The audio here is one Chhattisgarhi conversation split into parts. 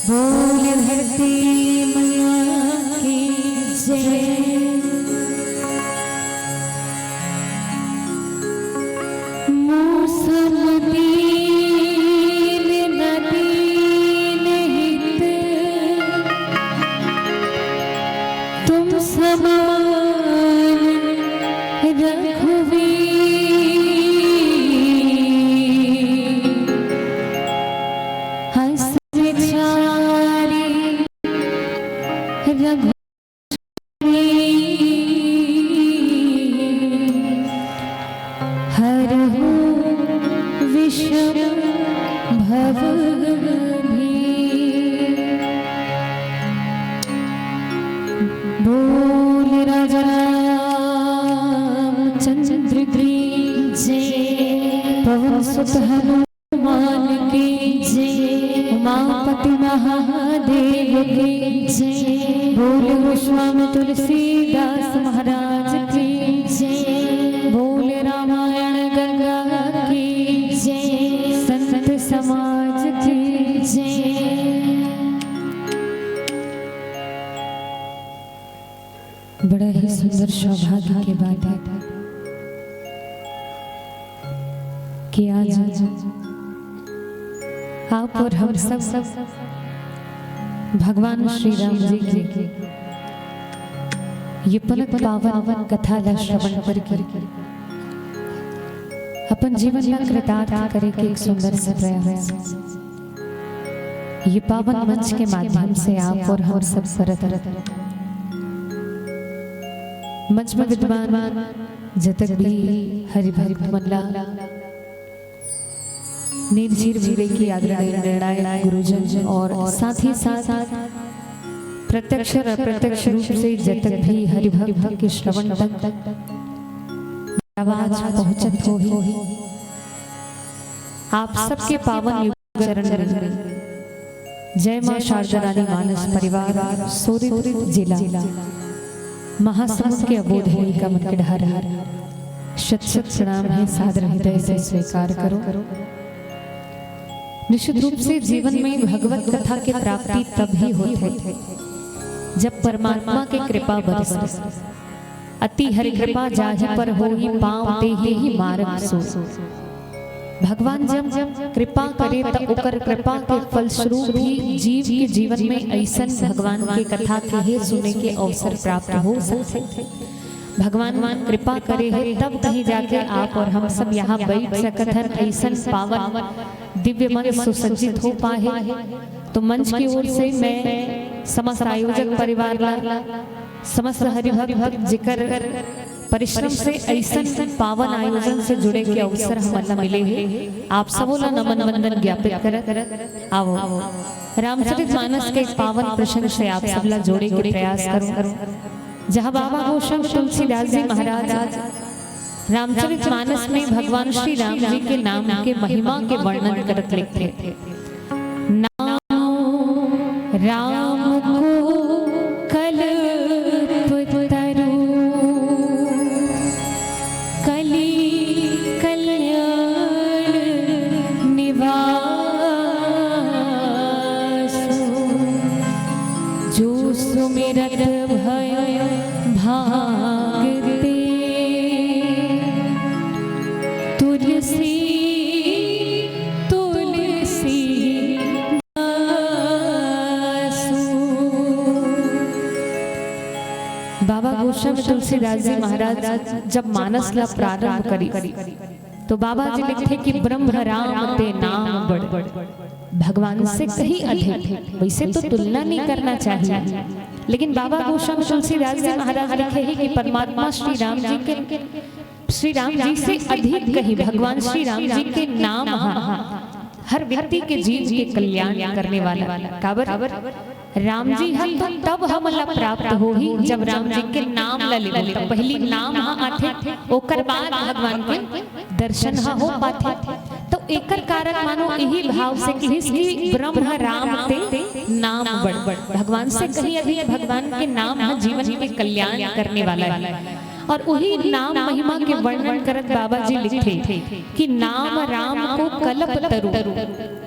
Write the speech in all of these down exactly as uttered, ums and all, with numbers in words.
बोल धरती मैया की जय। मौसम दीन न दीन हित, तुम समान रघुवीर। हंस विचारी रघुवीर, हरहु विषम भव भीर। बोल राजा रामचंद्र की जय। पवन सुत हनुमान की जय। उमापति महादेव की जय। बोल गोस्वामी तुलसीदास महाराज की जय। बोल रामायण गंगा की जय। संत समाज की जय। बड़ा ही सुंदर सौभाग्य के बात है कि आज आप और हम सब, सब भगवान श्री राम जी की ये परम पावन कथा ला श्रवण करके अपन जीवन ला कृतार्थ करे के एक सुंदर सा प्रयास। ये पावन मंच के माध्यम से आप और हम सब सरत मंच में विद्वान जतक भी हरि भक्त मन ला निर्जीव विवेकी आदरणीय निर्णायक गुरुजन और साथ ही साथ प्रत्यक्ष और अप्रत्यक्ष रूप से जतक भी हरि भक्त के श्रवण तक आवाज पहुंचत होही, आप सबके पावन चरण में जय मां शारदा रानी मानस परिवार, सोरित जिला महासमुंद के अबोध हेलिका मन के डहार शत शत प्रणाम हे, सादर हृदय से स्वीकार करो। निश्चित रूप से जीवन में भगवत कथा के प्राप्ति तब ही होथे, जब परमात्मा के कृपा बरसे। अति हरि कृपा जाहि पर होई, पाँव तेहि ही मारग सोई। भगवान जब कृपा करे, त ओकर कृपा के फलस्वरूप ही जीव के जीवन में अइसन भगवान के कथा के हे सुने के अवसर प्राप्त हो सकथे। भगवान कृपा करे हे, तब कहीं जाके आप और हम सब यहाँ बैठ सकत हन, अइसन पावन दिव्य मंच सुसज्जित हो पाए। तो मंच की ओर से मैं समस्त आयोजक परिवार ला, समस्त हरिभक्त जेकर परिश्रम से अइसन पावन आयोजन से जुड़े के अवसर हमन ला मिले हे। आप सबो ला नमन वंदन ज्ञापित करत आवो, रामचरित मानस के पावन प्रसंग से आप सब ला जोड़े के प्रयास करूं, जहां बाबा गोस्वामी तुलसीदास जी महाराज रामचरित मानस में भगवान श्री राम जी के नाम के महिमा के वर्णन करत लिखथे। नाम राम को कल्प तरु, कली कल्याण निवासो। जो सुमिरत भय भागते, तुलसी तुलसी। बाबा गोस्वामी तुलसीदास जी महाराज जब मानस ला प्रारंभ करी, तो बाबा जी लिखथे कि ब्रह्म राम ते नाम बड़, भगवान से कहीं अधिक। वैसे तो तुलना नहीं करना चाहिए, लेकिन बाबा गोस्वामी तुलसीदास जी महाराज लिखे हैं कि परमात्मा श्री राम जी के, श्री राम जी से अधिक कहीं भगवान श्री राम जी के नाम हा हर व्यक्ति के जीव के कल्याण करने वाला। काबर? राम जी ह तो तब हमन ला प्राप्त होही, जब राम जी के नाम ला लेबो। त पहिली नाम ह आथे, ओकर बाद भगवान के दर्शन ह हो पाथे। तो एकर कारण मानो यही भाव से कि इसकी ब्रह्म राम ते नाम बड़, भगवान से कहीं अधिक भगवान के नाम ह जीवन के कल्याण करने वाला है। और वही नाम महिमा के वर्णन करत बाबा जी लिखथे कि नाम राम को कल्प तरु,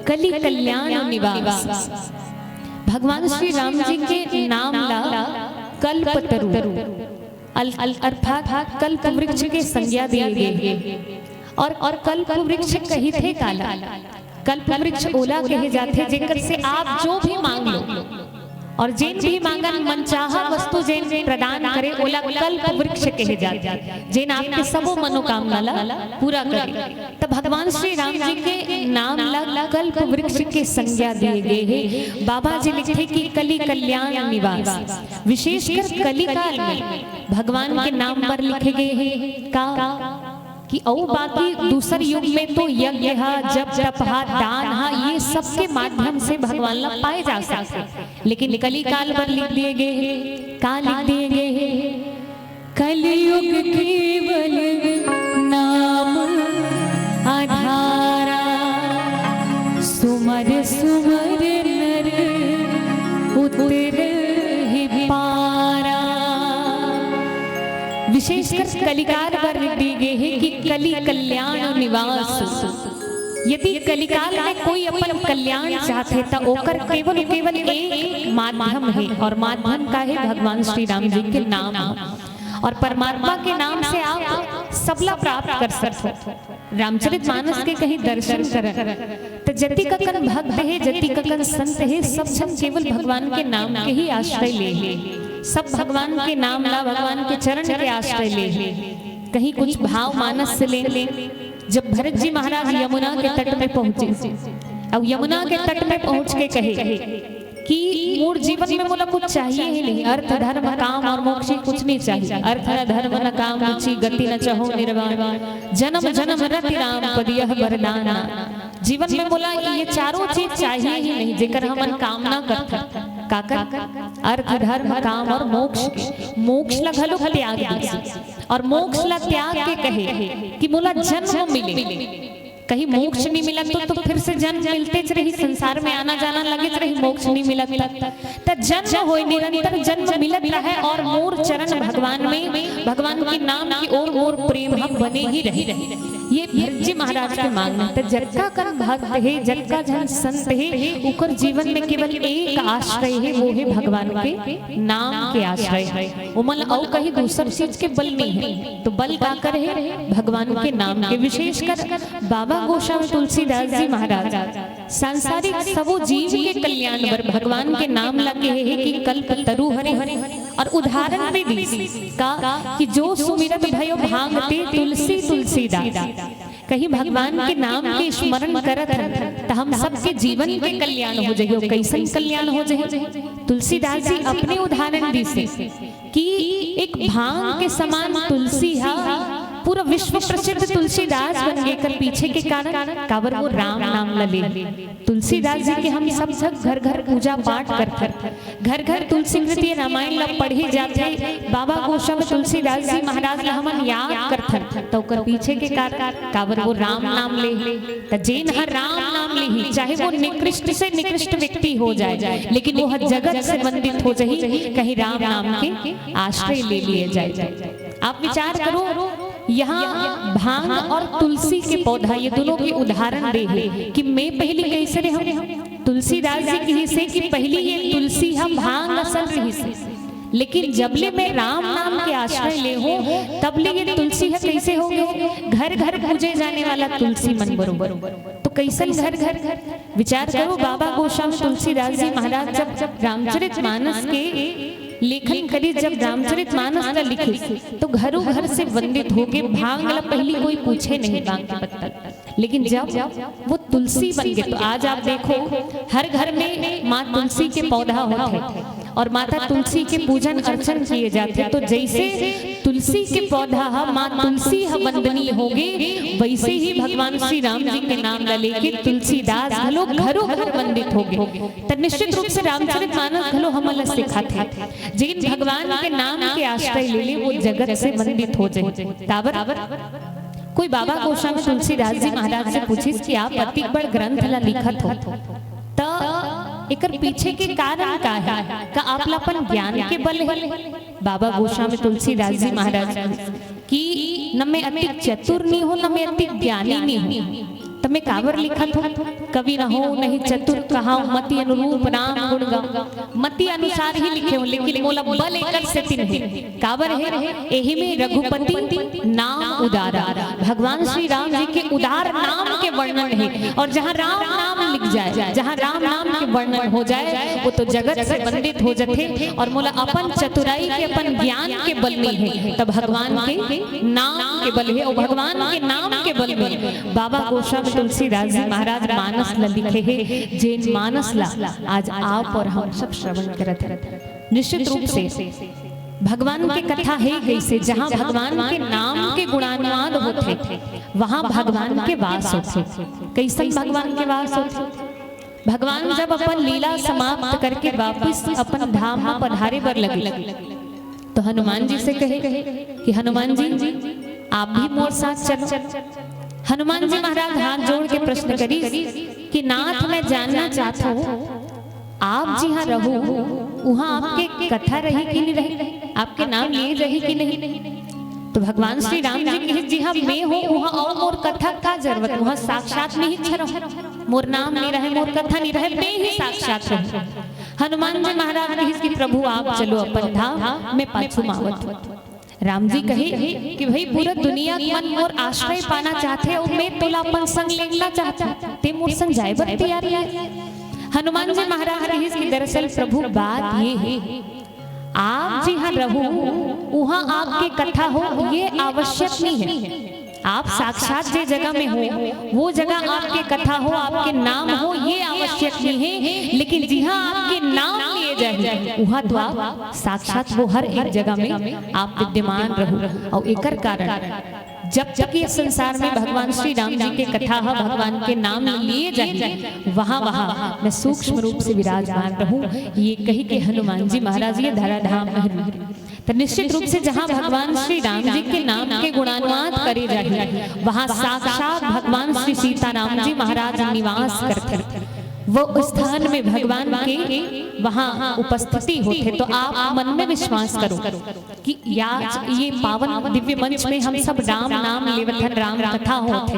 कली कल्याण निवास। भगवान श्री राम जी के नाम ला कल्प तरु, अल-, अल-, अर्थात कल्प वृक्ष के संज्ञा दिए गए हैं। और, और कल्प वृक्ष कहिथे काला? कल्प वृक्ष ओला कहे जाथे, जेकर से आप जो भी मांग लो और जेन भी मांगन, मनचाहा वस्तु जेन प्रदान करे, ओला कल्प वृक्ष कहे जाथे, जेन आपके सबो मनोकामना ला पूरा करे। त भगवान श्री राम जी के नाम ला कल्प वृक्ष के संज्ञा दिए गए हे। बाबा जी लिखथे कि कली कल्याण निवास, विशेषकर कलिकाल में भगवान के नाम पर लिखे गए हे। का कि अउ बाकी दूसर युग में तो यज्ञ हा, जप तप हा, दान हा, ये सबके माध्यम से भगवान ला पाए जा सकथे, लेकिन कलिकाल बर लिख दिए गए हे। का लिख दिए गए हे? कलयुग केवल नाम आधारा, सुमर सुमर नर उतरहि पारा। विशेषकर कलिकाल बर लिख दिए गए हे कि कली कल्याण निवास। यदि कलिकाल में कोई अपन कल्याण चाहथे, त ओकर केवल, केवल एक माध्यम हे, और माध्यम का हे? भगवान श्री राम जी के नाम। और परमात्मा के नाम से आप सबला प्राप्त कर सकते हो। रामचरित मानस के कहीं दर्शन करन, त जतिक अकन भक्त हे, जतिक अकन संत हे, सब झन केवल भगवान के नाम के ही आश्रय ले हे। सब भगवान के नाम ला, भगवान के चरण के आश्रय ले हे। कहीं कुछ भाव मानस से ले। जब भरत जी महाराज यमुना के तट में पहुंचे, अब यमुना के तट में पहुंच के कहे कि मोर जीवन में मोला कुछ चाहिए ही नहीं, अर्थ धर्म काम और मोक्ष, कुछ नहीं चाहिए। अर्थ न धर्म न काम रुचि, गति न चहो निर्वाण, जन्म जन्म रति राम पद यह वरदान। जीवन में मोला ये चारों चीज चाहिए ही नहीं, जेकर हमन कामना करथन। काकर? अर्थ धर्म काम और मोक्ष। मोक्ष ला घलो त्याग दीस। और मोक्ष ला त्याग के कहे कि मोला जन्म मिले। कहीं मोक्ष नहीं मिला तो, तो फिर से जन्म मिलतेच रही, संसार में आना जाना लगेच रही, मोक्ष नहीं मिला त। त जन्म होय, निरंतर जन्म मिलत रहे और मोर चरण भगवान में, भगवान के नाम की ओर मोर प्रेम ह बने ही रहे। ये भरत जी महाराज के मांग हे। त जतका कन भक्त हे, जतका झन संत हे, ओकर जीवन में केवल एक आश्रय हे, वो हे भगवान के नाम के आश्रय। ओमन ला अउ कहीं दूसर चीज के बल नहीं हे, तो बल काकर हे? भगवान के नाम के। विशेषकर बाबा गोस्वामी तुलसीदास जी महाराज सांसारिक सबो जीव के कल्याण बर भगवान के नाम ला कहे हे कि कल्प तरु हरे। और उदाहरण भी दीस का कि जो सुमिरत भयो भांग ते तुलसी तुलसीदास। कहीं भगवान के नाम के स्मरण करत हन, त हम सबके जीवन के कल्याण हो जाही। अउ कइसन कल्याण हो जाही? तुलसीदास जी अपने उदाहरण दिस हे कि एक भांग के समान तुलसी ह पूरा विश्व प्रसिद्ध तुलसीदास बन गे। एकर पीछे के कारण काबर? वो राम नाम ल ले। तुलसीदास जी के हम सब झन घर घर पूजा पाठ करथन, घर घर तुलसी कृति रामायण ल पढ़े जाथे। बाबा गोसावी तुलसीदास जी महाराज ल हमन याद करथन, त ओकर पीछे के कारण काबर? वो राम नाम ले। त जेन ह राम नाम लेही, चाहे वो निकृष्ट से निकृष्ट व्यक्ति हो जाए, लेकिन वो ह जगत से वंदित हो जाही, कहीं राम नाम के आश्रय ले लिए जाए। आप विचार करो, यहाँ भांग और तुलसी के पौधा, ये दोनों के उदाहरण दे हे कि मैं पहिली कइसे रेहेंव। तुलसीदास जी किहिस हे कि पहिली ये तुलसी ह भांग असन रिहिस हे, लेकिन जब ले मैं राम नाम के आश्रय ले हूँ, तब ले ये तुलसी ह कइसे हो गे? घर घर पूजे जाने वाला तुलसी मन बरोबर। तो कइसन घर घर? विचार करो, बाबा गोसावी तुलसीदास जी महाराज जब रामचरित मानस के लेखन करिस, जब रामचरित मानस ल लिखिस, तो घरों घर से वंदित हो गे। भांग ल पहिली कोई पूछे नहीं, भांग के पत्ता। लेकिन जब वो तुलसी बन गे, तो आज आप देखो, हर घर में माँ तुलसी के पौधा होथे और माता तुलसी के पूजन अर्चन किए जाथे। तो जइसे तुलसी के पौधा ह, माँ तुलसी ह वंदनीय हो गे, वइसे ही भगवान श्री राम जी के नाम ल लेके तुलसीदास घलो घरों घर वंदित हो गे। त निश्चित रूप से रामचरित मानस घलो हमन ल सिखाथे, जेन भगवान के नाम के आश्रय ले ले, वो जगत से वंदित हो जाए। काबर? कोई बाबा गोसावी तुलसीदास जी महाराज से पूछिस कि आप अतिक बड़ ग्रंथ ला लिखत हो, त एकर पीछे के कारण का हे? का आप ला अपन ज्ञान के बल हे? बाबा गोसावी तुलसीदास जी महाराज कि न मैं अतिक चतुर नहीं हूँ, न मैं अतिक ज्ञानी नहीं हूँ, त मैं काबर लिखत हूँ? कवि न होऊँ नहीं चतुर कहाऊँ, मति अनुरूप राम गुण गाऊँ। मति अनुसार ही लिखे हूँ, लेकिन मोला बल एकर सेती नहीं। काबर हे? एही में रघुपति नाम उदारा, भगवान श्री राम जी के उदार नाम के वर्णन हे। और जहाँ राम नाम लिख जाए, जहाँ राम नाम के वर्णन हो जाए, वो तो जगत से वंदित हो जाथे। और मोला अपन चतुराई के, अपन ज्ञान के बल नहीं हे, त भगवान के नाम के बल हे। और भगवान के नाम के बल में बाबा गोसावी तुलसीदास जी महाराज मानस ल लिखे हे, जेन मानस ला आज आप और हम सब श्रवण करत हन। निश्चित रूप से भगवान के कथा हे कइसे, जहाँ भगवान के नाम के गुणानुवाद होथे, वहाँ भगवान के वास होथे। कइसन भगवान के वास होथे? भगवान जब अपन लीला समाप्त करके वापिस अपन धाम म पधारे बर लगे, तो हनुमान जी से कहे कि हनुमान जी, आप भी मोर साथ चलो। हनुमान जी महाराज हाथ जोड़ के प्रश्न करिस कि नाथ, मैं जानना चाहत हूँ, आप जिहाँ रहू, उहाँ आपके कथा रही कि नहीं रही, आपके नाम लिए जाही कि नहीं? तो भगवान श्री राम जी किहिस, जिहाँ मैं हूँ, उहाँ अउ मोर कथा का जरूरत, उहाँ साक्षात मैं ही रहूँ, मोर नाम नहीं रहे, मोर कथा नहीं रहे, मैं ही साक्षात रहूँ। हनुमान जी महाराज किहिस कि प्रभु आप चलो अपन धाम, मैं पाछू म आवत हूँ। राम जी कहे कि भाई, पूरा दुनिया के मन मोर आश्रय पाना चाहथे अउ मैं तोला अपन संग लेगना चाहत हूँ, ते मोर संग जाए बर तैयार नहीं। हनुमान जी महाराज किहिस कि दरअसल प्रभु, बात ये हे, आप जिहाँ रहू, उहाँ आपके कथा हो, ये आवश्यक नहीं हे। आप साक्षात जे जगह में हो, वो जगह आपके कथा हो, आपके नाम हो, ये आवश्यक नहीं हे। लेकिन जिहाँ आपके नाम लिए जाही, उहाँ तो आप साक्षात वो हर एक जगह में आप विद्यमान रहू। अउ एकर कारण जब तक ये संसार में भगवान श्री राम जी के कथा ह, भगवान के नाम लिए जाही, वहाँ वहाँ मैं सूक्ष्म रूप से विराजमान रहूँ, ये कहि के हनुमान जी महाराज ये धराधाम में हरि। त निश्चित रूप से जहाँ भगवान श्री राम जी के नाम के गुणानुवाद करे जाही, वहाँ साक्षात भगवान श्री सीताराम जी महाराज निवास करथे। वो स्थान में भगवान के वहाँ उपस्थिति होथे। तो आप मन में विश्वास करो कि या, ये पावन दिव्य मंच में हम सब राम नाम लेवत हन, राम कथा होथे,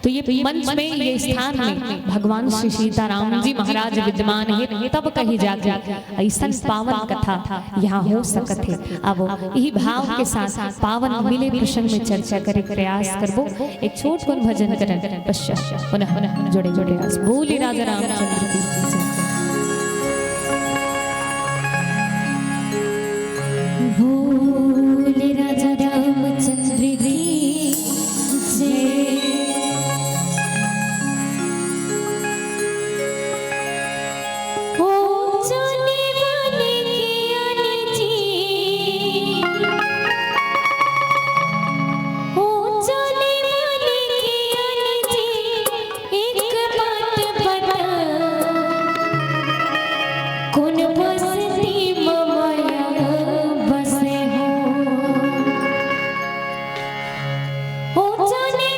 तो ये मंच में, ये स्थान में भगवान श्री सीताराम जी महाराज विद्यमान हे, तब कहीं जाके अइसन पावन कथा यहाँ हो सकत हे। अब यही भाव के साथ पावन मिले प्रसंग में चर्चा करे के प्रयास करबो। एक छोट कुन भजन करन पश्चात पुनः जुड़े जुड़े आस। बोले राजा रामचंद्र की जय। बोले राजा रामचंद्र की जय। कोन बस्ती म मया बसे हो? ओ जाने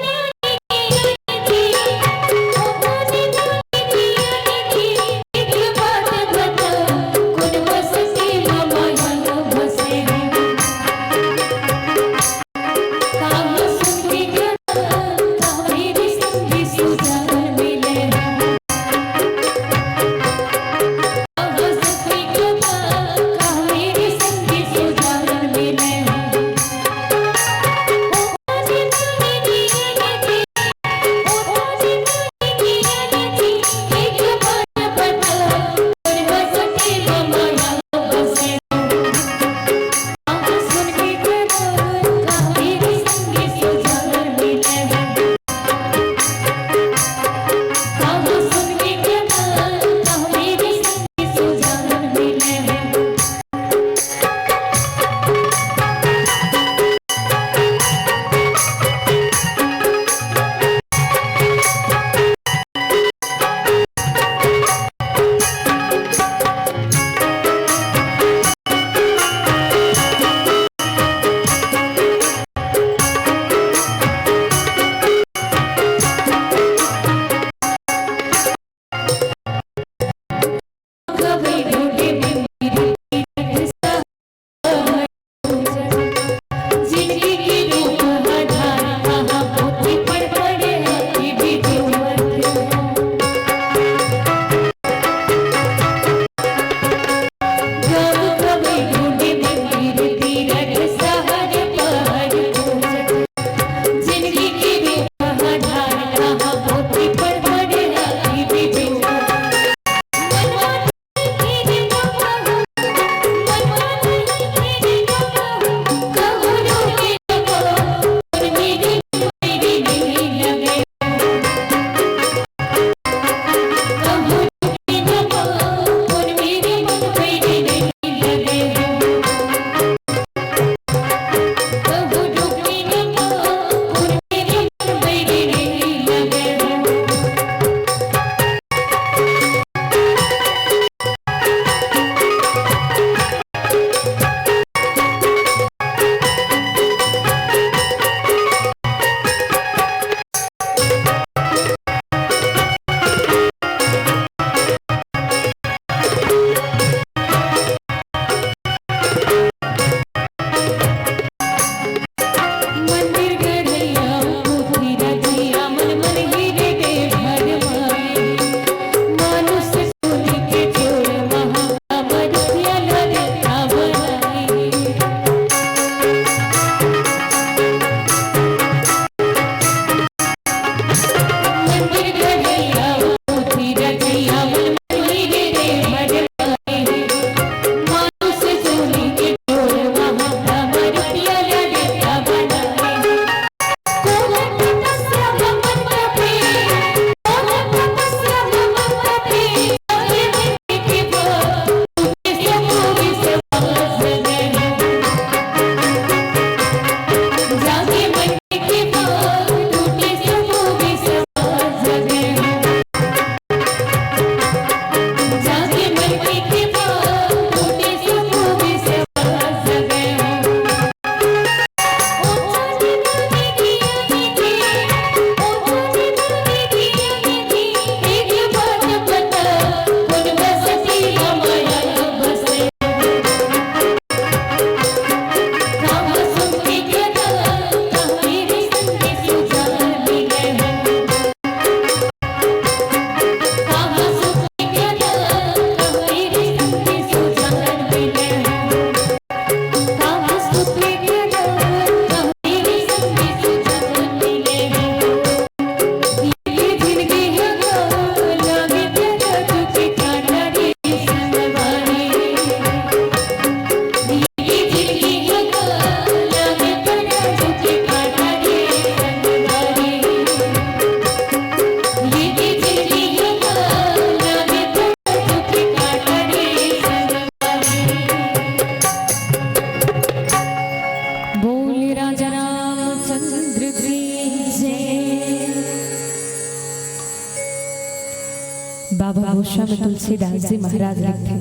तीर्थराज लिखथे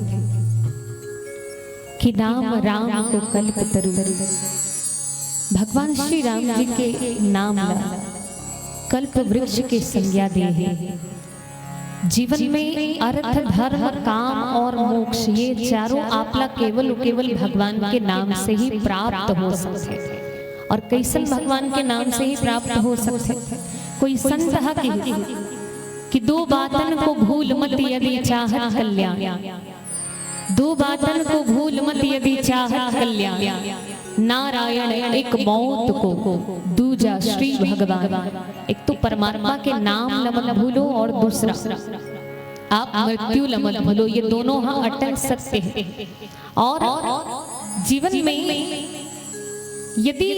कि नाम राम को कल्प तरु, भगवान श्री राम जी के नाम ला कल्प वृक्ष के संज्ञा दे हे। जीवन में अर्थ, धर्म, काम और मोक्ष, ये चारों आपला केवल, केवल भगवान के नाम से ही प्राप्त हो सकथे। और कइसन भगवान के नाम से ही प्राप्त हो सकथे? कोई संत ह कहिस कि दो बातन को भूल मत यदि चाहत कल्याण, दो बातन को भूल मत यदि चाहत कल्याण, नारायण एक मौत को, दूजा श्री भगवान। एक तो परमात्मा के नाम ल मत भूलो और दूसरा आप मृत्यु ल मत भूलो। ये दोनों ह अटल सत्य हे। और जीवन में यदि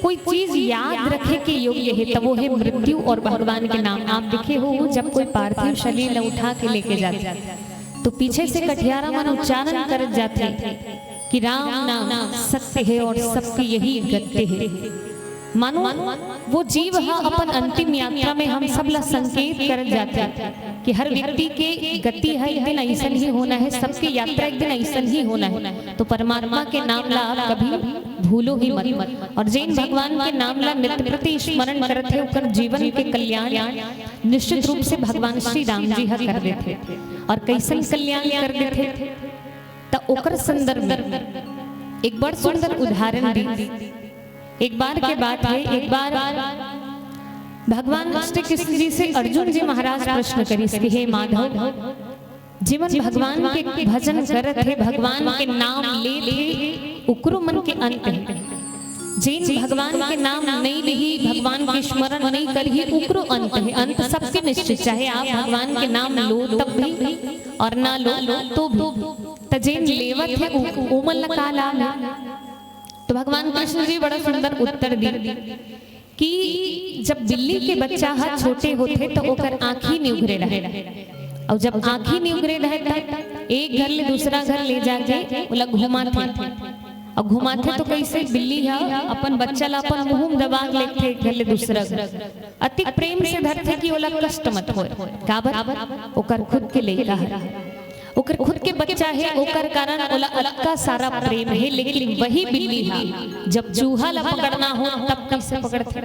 कोई चीज याद रखे के योग्य हे, त वो हे मृत्यु और भगवान के नाम। आप देखे हो, जब कोई पार्थिव शरीर ल उठा के लेके जाथे, तो पीछे से कठियारा मन उच्चारण करत जाथे कि राम नाम सत्य हे और सबके यही गत्य हे। मानो वो जीव ह अपन अंतिम यात्रा में हम सब ला संकेत करत जाथे कि हर व्यक्ति के गति ह एक दिन अइसन ही होना हे, सबके यात्रा एक दिन अइसन ही होना हे। तो परमात्मा के नाम ला आप कभी भूलो ही मत। और जेन भगवान के नाम ला नित्य प्रति स्मरण करत हे, ओकर जीवन के कल्याण निश्चित रूप से भगवान श्री राम जी ह कर देथे। और कइसन कल्याण कर देथे, त ओकर संदर्भ में एक बड़ सुंदर उदाहरण दी। एक बार के बात हे, एक बार भगवान श्री कृष्ण जी से अर्जुन जी महाराज प्रश्न करिस कि हे माधव, जेमन भगवान के भजन करत हे, भगवान के नाम लेत हे, ओकरो मन के अंत हे। जेन भगवान के नाम नइ लिही, भगवान के स्मरण नइ करही, ओकरो अंत हे। अंत सबके निश्चित, चाहे आप भगवान के नाम लो तब भी और ना लो तो भी। त जेन लेवत हे, उ-, ओमन ला का लाभ हे? तो भगवान कृष्ण जी बड़ा सुंदर उत्तर दी कि जब बिल्ली के बच्चा ह छोटे होथे, त ओकर आँखी निउघरे रहे, अउ जब आँखी निउघरे रहे, त एक घर ले दूसरा घर ले जाके ओला घुमाथे। अउ घुमाथे तो कइसे? बिल्ली ह अपन बच्चा ला अपन मुंह में दबा के लेथे, एक घर ले दूसरा घर, अतिक प्रेम से धरथे कि ओला कष्ट मत होय। काबर? ओकर खुद के लइका हरे। ओकर खुद के बच्चा हे, ओकर कारण ओला अतका सारा प्रेम हे। लेकिन वही बिल्ली ह जब चूहा ला पकड़ना हो, तब कइसे पकड़थे?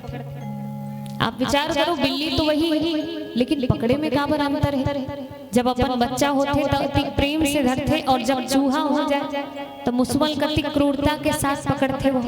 आप विचार करो, बिल्ली तो वही हे, लेकिन पकड़े में काबर अंतर हे? जब अपन बच्चा होथे, त अतिक प्रेम से धरथे, और जब चूहा हो जाए, त मुसवा ल कतिक क्रूरता के साथ पकड़थे वो।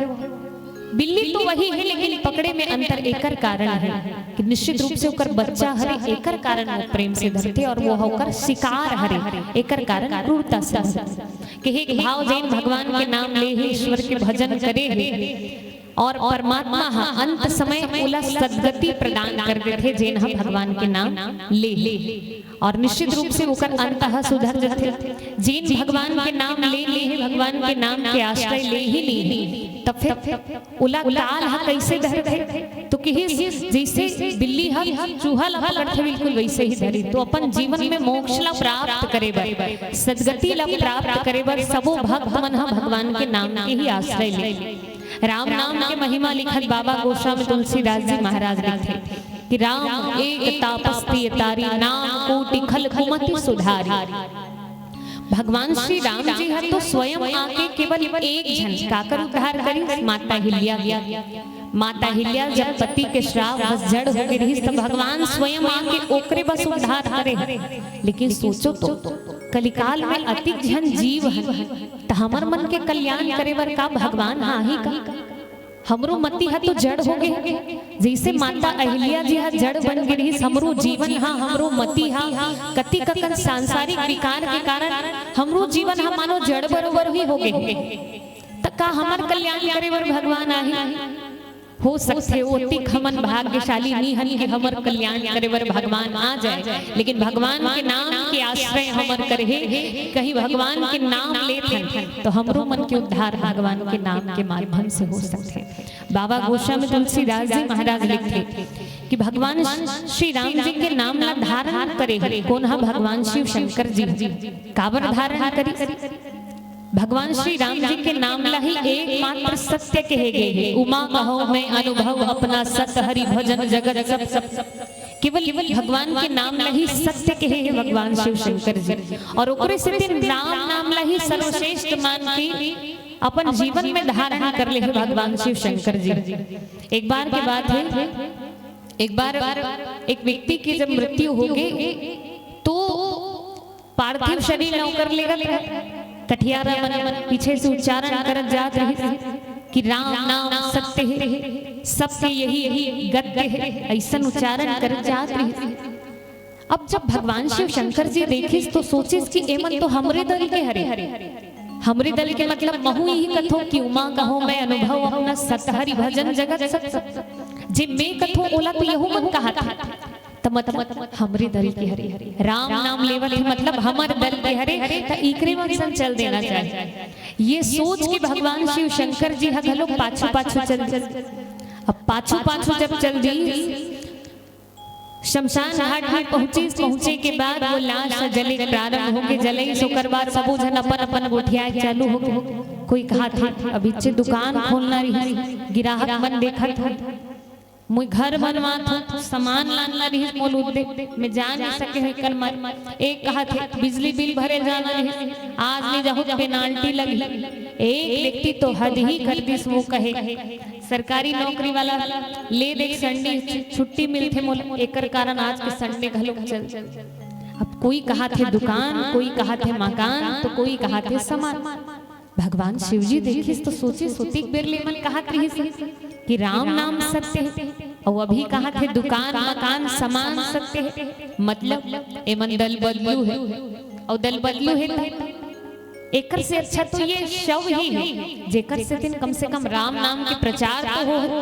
बिल्ली तो वही हे, लेकिन पकड़े में अंतर। एकर कारण हे कि निश्चित रूप से ओकर बच्चा हरे, एकर कारण वो प्रेम से धरथे, और वो ह ओकर शिकार हरे, एकर कारण क्रूरता से धरथे। कि हे भाव, जेन भगवान के नाम ले हे, ईश्वर के भजन करे हे, और परमात्मा ह अंत समय ओला सदगति प्रदान कर देथे, जेन ह भगवान के नाम ले हे। और निश्चित रूप से ओकर अंत ह सुधर जथे। जेन भगवान के नाम ले ले हे, भगवान के नाम के आश्रय ले ही नहीं, तब फिर ओला काल ह कइसे धरथे? तो किहिस, जइसे बिल्ली ह चूहा ला पकड़थे, बिल्कुल वइसे ही धरी। तो अपन जीवन में मोक्ष ला प्राप्त करे बर, सदगति ला प्राप्त करे बर सबो भक्त मन ह भगवान के नाम के ही आश्रय ले। राम नाम के महिमा लिखत बाबा गोस्वामी तुलसीदास जी महाराज लिखथे कि राम एक तापस तिय तारी, नाम कोटि खल कुमति सुधारी। भगवान श्री राम जी ह तो स्वयं आके केवल एक झन काकर उद्धार करिस? माता अहिल्या के। माता अहिल्या जब पति के श्राप बस जड़ हो गे रिहिस, त भगवान स्वयं आके ओकरे बस उद्धार करे। लेकिन सोचो तो, कलिकाल में अतिक झन जीव हन, त हमर मन के कल्याण करे बर का भगवान ह आही का? हमरो मति ह तो जड़ हो गे। जइसे माता अहिल्या जी ह जड़ बन गे रिहिस, हमरो जीवन ह, हमरो मति ह, कतिक अकन सांसारिक विकार के कारण हमरो जीवन ह मानो जड़ बरोबर ही हो गे। त का हमर कल्याण करे बर भगवान आही? हो सकथे, ओतिक हमन भाग्यशाली नी हन कि हमर कल्याण करे बर भगवान आ जाए, लेकिन भगवान के नाम के आश्रय हमर कर हे, कहीं भगवान के नाम लेत हन, तो हमरो मन के उद्धार भगवान के नाम के माध्यम से हो सकथे। बाबा गोस्वामी तुलसीदास जी महाराज लिखथे कि भगवान श्री राम जी के नाम ला धारण करे हे। कोन ह? भगवान शिव शंकर जी। काबर धारण करिस? भगवान श्री राम जी के नाम ला ही एकमात्र सत्य कहे गे हे। उमा कहौं मैं अनुभव अपना, सत हरि भजन जगत सब, सब। केवल केवल भगवान के नाम ला ही सत्य कहे हे भगवान शिव शंकर जी। और ओकरे सेती राम नाम ला ही सर्वश्रेष्ठ मान के अपन जीवन में धारण कर ले हे भगवान शिव शंकर जी। एक बार के बात हे, एक बार एक व्यक्ति के जब मृत्यु हो गई तो पार्थिव शरीर ला ओकर लेगत रहे, कठियारा मन पीछे से उच्चारण करत जात रहिस कि राम नाम सत्य हे, सत्य यही यही गत्य हे, अइसन उच्चारण करत जात रहिस। अब जब भगवान शिव शंकर जी देखिस तो सोचिस कि एमन तो हमरे दल के हरे, हमरे दल के मतलब महू यही कथों कि उमा कहो मैं अनुभव अपना सत हरि भजन जगत सत, जे मैं कथों ओला तो यहू मन कहाथे। त मतलब हमरे दल के हरे, राम नाम लेवत हे मतलब हमर दल के हरे, त इकरे मन संग चल देना चाहिए। ये सोच के भगवान शिव शंकर जी ह घलो पाछू पाछू चल दिस। अब पाछू पाछू जब चल दिस, शमशान घाट में पहुंचिस, पहुंचे के बाद वो लाश ह जले प्रारंभ होगे, जलइस, ओकर बाद सबो झन अपन अपन गोठियाए चालू होगे। कोई कहाथे अभी चे दुकान खोलना रहिस, गिराहक मन देखत हे, मोर घर बनवात हूँ, सामान लानना रहिस मोला उद्दे, मैं जा नहीं सके हूँ एकर मन। एक कहाथे बिजली बिल भरे जाना रहिस, आज नहीं जाहूँ त पेनाल्टी लगही। एक व्यक्ति तो हद ही कर दिस, वो कहे सरकारी नौकरी वाला ले दे Sunday छु-, छुट्टी मिलथे मोला, एकर कारण आज के Sunday घलो चल। अब कोई कहाथे दुकान, कोई कहाथे मकान, तो कोई कहाथे सामान। भगवान शिव जी देखिस तो सोचिस ओतिक बेर ले एमन कहत रहिस कि राम नाम सत्य हे, अउ अभी कहाथे दुकान मकान सामान सत्य हे, मतलब एमन दल बदलू हे, अउ दल बदलू हे त एकर से अच्छा तो ये शव ही हे, जेकर सेती कम से कम राम नाम के प्रचार तो हो।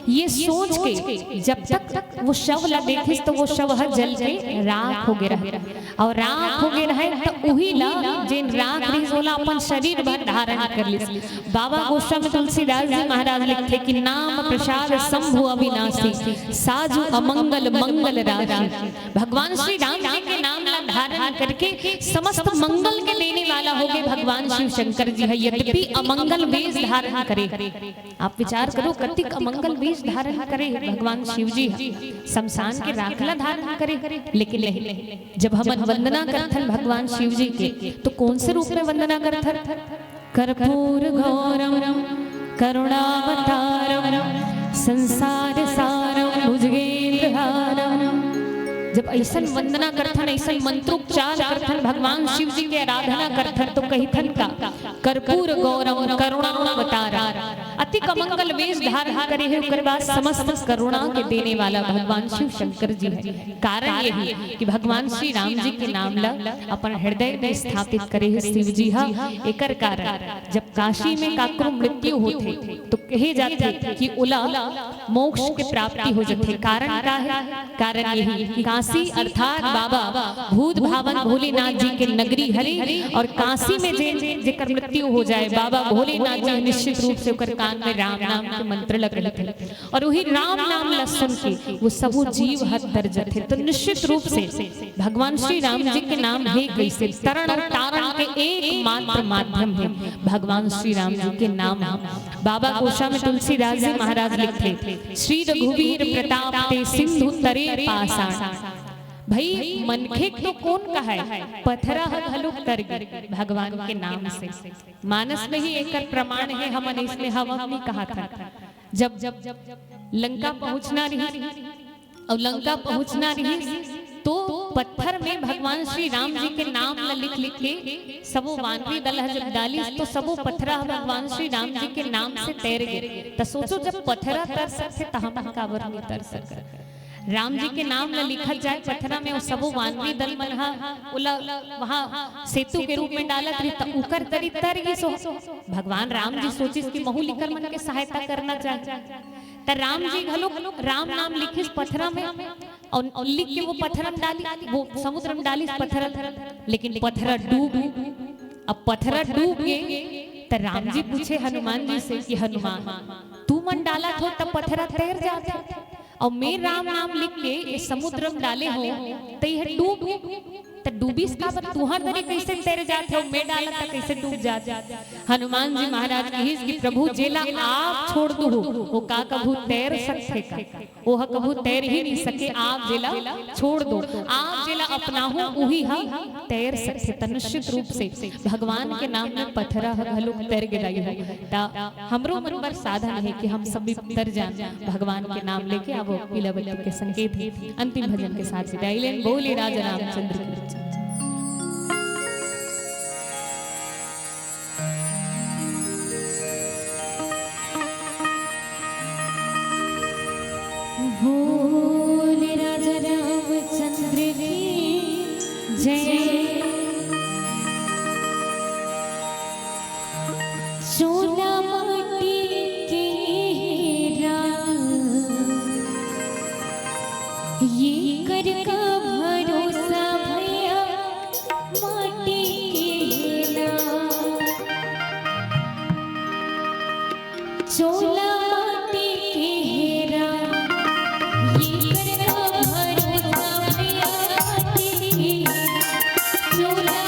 ये सोच के जब तक वो शव ला देखिस तो वो शव ह जल के राख हो गे रहे, अउ राख हो गे रहे त उही ला जेन राख रिहिस ओला अपन शरीर भर धारण कर लिस। बाबा गोस्वामी तुलसीदास जी महाराज लिखथे कि नाम प्रसाद शंभु अविनाशी, साजु अमंगल मंगल राशि। भगवान श्री राम जी के नाम ला धारण करके समस्त मंगल के देने वाला होगे भगवान शिव शंकर जी ह। यद्यपि अमंगल वेश धारण करे, आप विचार करो कतिक अमंगल वेश धारण करे भगवान शिव जी ह, शमशान के राख ला धारण करे, लेकिन नहीं, जब हमन वंदना करथन भगवान शिव जी के तो कौन से रूप में वंदना करथन? कर्पूर घोरम करुणावतारम संसार सारम भुजगेंद्र हारम। जब अइसन वंदना करथन, अइसन मंत्रोच्चार करथन, भगवान शिव जी के आराधना करथन तो कहिथन का, कर्पूर घोरम करुणावतारम। अतिक अमंगल वेश धारण करे हे, ओकर बाद समस्त करुणा के देने वाला भगवान शिव शंकर जी हे। कारण यही कि भगवान श्री राम जी के नाम ला अपन हृदय में स्थापित करे हे शिव जी ह। एकर कारण जब काशी में काकरो मृत्यु होथे तो कहे जाथे कि ओला मोक्ष के प्राप्ति हो जाथे। कारण का हे? कारण यही कि काशी अर्थात बाबा भूत भावन भोलेनाथ जी के नगरी हरे, और काशी में जे जेकर मृत्यु हो जाए, बाबा भोलेनाथ जी निश्चित रूप से ओकर कान में राम नाम के मंत्र लग रहे थे। और वही राम नाम ला सुन के वो सबो जीव ह तर जथे। तो निश्चित रूप से भगवान श्री राम जी के नाम हे कइसे? तरण और तारण के एकमात्र माध्यम हे भगवान श्री राम जी के नाम ह। बाबा गोस्वामी तुलसीदास जी महाराज लिखथे, श्री रघुवीर प्रताप ते सिंधु तरे पाषाण। भाई, मनखे तो कौन कहय, पथरा ह घलोक तर गे भगवान के नाम से। मानस में ही एकर प्रमाण हे, हमन इसमें हवम नहीं कहाथन। जब जब लंका पहुंचना रहिस, अउ लंका पहुंचना रहिस तो पत्थर में भगवान श्री राम जी के नाम ला लिख लिख के सबो वानरी दल ह जब डालिस तो सबो पथरा ह भगवान श्री राम जी के नाम से तैर गे। त सोचो, जब पथरा तर सकथे त हमन काबर नहीं तर सकत? राम जी के नाम ला लिखत जाए पथरा में, अउ सबो वानरी दल मन ह ओला वहां सेतु के रूप में डालत रही त उकर तरी तर गिस ओ। भगवान राम जी सोचिस कि महू ल इकर मन के सहायता करना चाही। त राम जी घलो राम नाम लिखिस पथरा में, अउ लिख के वो पथरा में डाली, वो समुद्र में डालिस पथरा, लेकिन पथरा डूब गे। अब पथरा डूब गे त राम जी पूछे हनुमान जी से कि हनुमान, तुमन डालत हो त पथरा तैर जात हे, अउ मैं राम नाम लिख के ये समुद्र में डाले हो त ये डूब गे। त डूबिस काबर? तुंहर तरी कइसे तैर जात हे, में डालत त कइसे डूब जात? हनुमान जी महाराज कहिस कि प्रभु, जेला आप छोड़ दुहू, वो का कभू तैर सकथे का? ओह कभू तैर ही नहीं सके। आप जेला छोड़ दो, आप जेला अपनाहू, उही ह तैर सकथे। त निश्चित रूप से भगवान के नाम में पथरा ह घलोक तैर गे दाई हो। त हमरो मन बर साधन हे कि हम सब भी तर जान, भगवान के नाम लेके आवो। पीला बत्ती के संकेत हे। अंतिम भजन के साथ विदाई लेन। बोले राजा रामचंद्र की। बोल राजा रामचंद्र की जय। सोना माटी के हीरा, ये कर का भरोसा भैया, माटी के हीरा। सोना माटी के हीरा, ये कर का भरोसा भैया, माटी के हीरा। सोना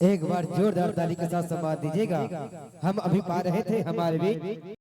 एक बार जोरदार ताली के साथ सम्मान दीजिएगा। हम अभी पा रहे थे हमारे बीच